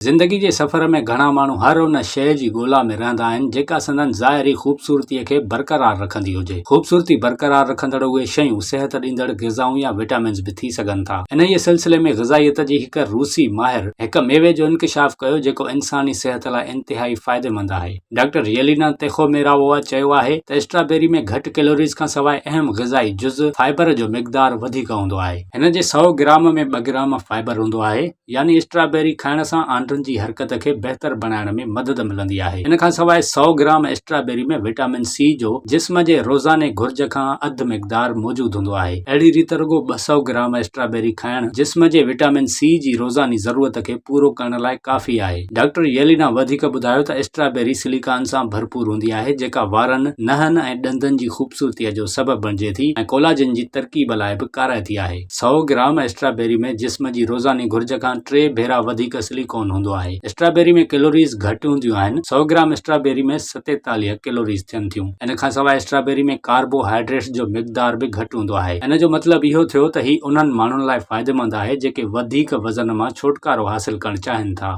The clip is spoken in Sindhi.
زندگي جي سفر ۾ گهڻا ماڻهو هر ان شيء جي ڳولا ۾ رهندا آهن جيڪا سندن ظاهري خوبصورتيء کي برقرار رکندي هجي. خوبصورتي برقرار رکندڙ اهي شيون صحت ڏيندڙ غذائون يا وٽامنز به ٿي سگهن ٿا. انهيء سلسلي ۾ غذائيت جي هڪ روسي ماهر هڪ ميوي جو انڪشاف ڪيو جيڪو انساني صحت لاء انتهائي فائديمند آهي. ڊاڪٽر يلينا تيخوميراووا چيو آهي ته اسٽرابيري ۾ گهٽ ڪيلوريز کانسواء اهم غذائي جز فائبر جو مقدار وڌيڪ هوندو آهي. هن جي سئو گرام ۾ ٻه گرام فائبر هوندو آهي. يعني اسٽرابيري کائڻ سان آنڊن جي حرڪت کي بهتر بڻائڻ ۾ مدد ملندي آهي. ان کان سواء سئو گرام اسٽرابيري ۾ وٽامن سي جو جسم جي روزاني گهرج کان اڌ مقدار موجود هوندو آهي. اهڙي ريت رڳو 200 گرام اسٽرابيري کائڻ جسم جي وٽامن سي جي روزاني ضرورت کي پورو ڪرڻ لاء ڪافي آهي. ڊاڪٽر يلينا وڌيڪ ٻڌايو ته اسٽرابيري سليڪان سان ڀرپور هوندي آهي جيڪا وارن، نهن ۽ ڏندن جي خوبصورتي جو سبب بڻجي ٿي ۽ ڪولاجن جي ترڪيب لاء به ڪارائتي آهي. سئو گرام اسٽرابيري ۾ جسم جي روزاني گهرج کان ٽي ڀيرا وڌيڪ سليڪون هوندو آهي. اسٽرابيري ۾ ڪيلوريز گهٽ هونديون آهن. سئو گرام اسٽرابيري ۾ 47 ڪيلوريز ٿين ٿيون. ان کان سواء اسٽرابيري ۾ ڪاربو هائيڊريٽس جو مقدار به گهٽ هوندو آهي. ان جو مطلب اهو ٿيو ته هي انهن ماڻهن لاء فائديمند آهي جيڪي وڌيڪ وزن مان ڇوٽڪارو حاصل ڪرڻ چاهين ٿا.